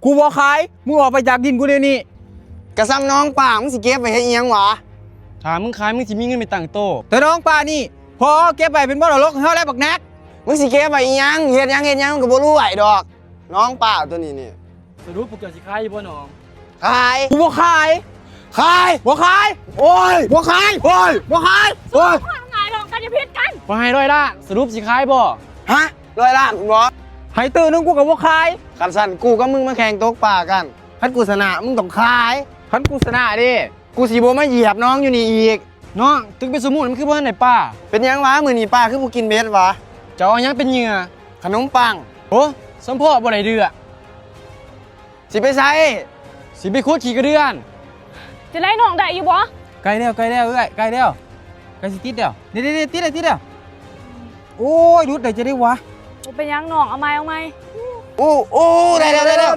ກູບໍ່ຂາຍ ມຶງອອກໄປຈາກດິນກູດຽວນີ້. ກະຊ່ຳໜອງປາ ມຶງຊິເກັບໄວ້ເຮັດອີ່ຫຍັງຫວາ? ຖ້າມຶງຂາຍ ມຶງຊິມີເງິນໄປຕັ້ງໂຕ. ແຕ່ໜອງປານີ້ ພໍ່ເອົາເກັບໄວ້ເປັນມໍລະດົກໃຫ້ເຮົາແລ້ວບັກແນັກ. ມຶງຊິເກັບໄວ້ອີ່ຫຍັງ? ເຮັດຫຍັງເຮັດຫຍັງ ມັນກະບໍ່ລວຍດອກ ໜອງປາໂຕນີ້ນີ້. ສະຫຼຸບພວກເຈົ້າຊິຂາຍຢູ່ບໍ່ໜອງ? ຂາຍ. ກູບໍ່ຂາຍ. ຂາຍ. ບໍ່ຂາຍ. ໂອ້ຍ ບໍ່ຂາຍ. ໂອ້ຍ ບໍ່ຂາຍ. ໂອ້ຍ ຫາຍດອກ ກັນຢ່າຜິດກັນ. ຂ້ອຍໃຫ້ຮ້ອຍລ້ານ ສະຫຼຸບຊິຂາຍບໍ່? ຮະ? ຮ້ອຍລ້ານພຸ້ນບໍ? ໃຫ້ຕື້ໜຶ່ງກູກະບໍ່ຂາຍ. ຄັນຊັ້ນ ກູກັບມຶງມາແຂ່ງຕົກປາກັນ. ຄັນກູຊະນະ ມຶງຕ້ອງຂາຍ. ຄັນກູຊະນະເດ? ກູຊິບໍ່ມາຢຽບໜອງຢູ່ນີ້ອີກ. ນ້ອງ ຕຶກເບັດຊຸມື້ນີ້ ມັນຄືບໍ່ທັນໄດ້ປາ? ເປັນຫຍັງຫວາ? ມື້ນີ້ປາຄືບໍ່ກິນເບັດຫວາ? ເຈົ້າເອົາຫຍັງເປັນເຫຍື່ອ? ຂະໜົມປັງ. ໂອ້ ສົມພໍ້ບໍ່ໄດ້ເດືອ. ຊິໄປໃສ? ຊິໄປຂຸດຂີ້ກະເດືອນ. ຈັ່ງໃດນ້ອງ ໄດ້ຢູ່ບໍ່? ໃກ້ແລ້ວ ໃກ້ແລ້ວເອື້ອຍ ໃກ້ແລ້ວ ໃກ້ຊິຕິດແລ້ວ. ເດໆໆ ຕິດແລ້ວ ຕິດແລ້ວ. ໂອ້ຍ ຫຼຸດໄດ້ຈັ່ງໃດຫວາ? ບໍ່ເປັນຫຍັງນ້ອງ ເອົາໃໝ່ ເອົາໃໝ່. ໂອ້ ໂອ້ ໄດ້ແລ້ວ ໄດ້ແລ້ວ.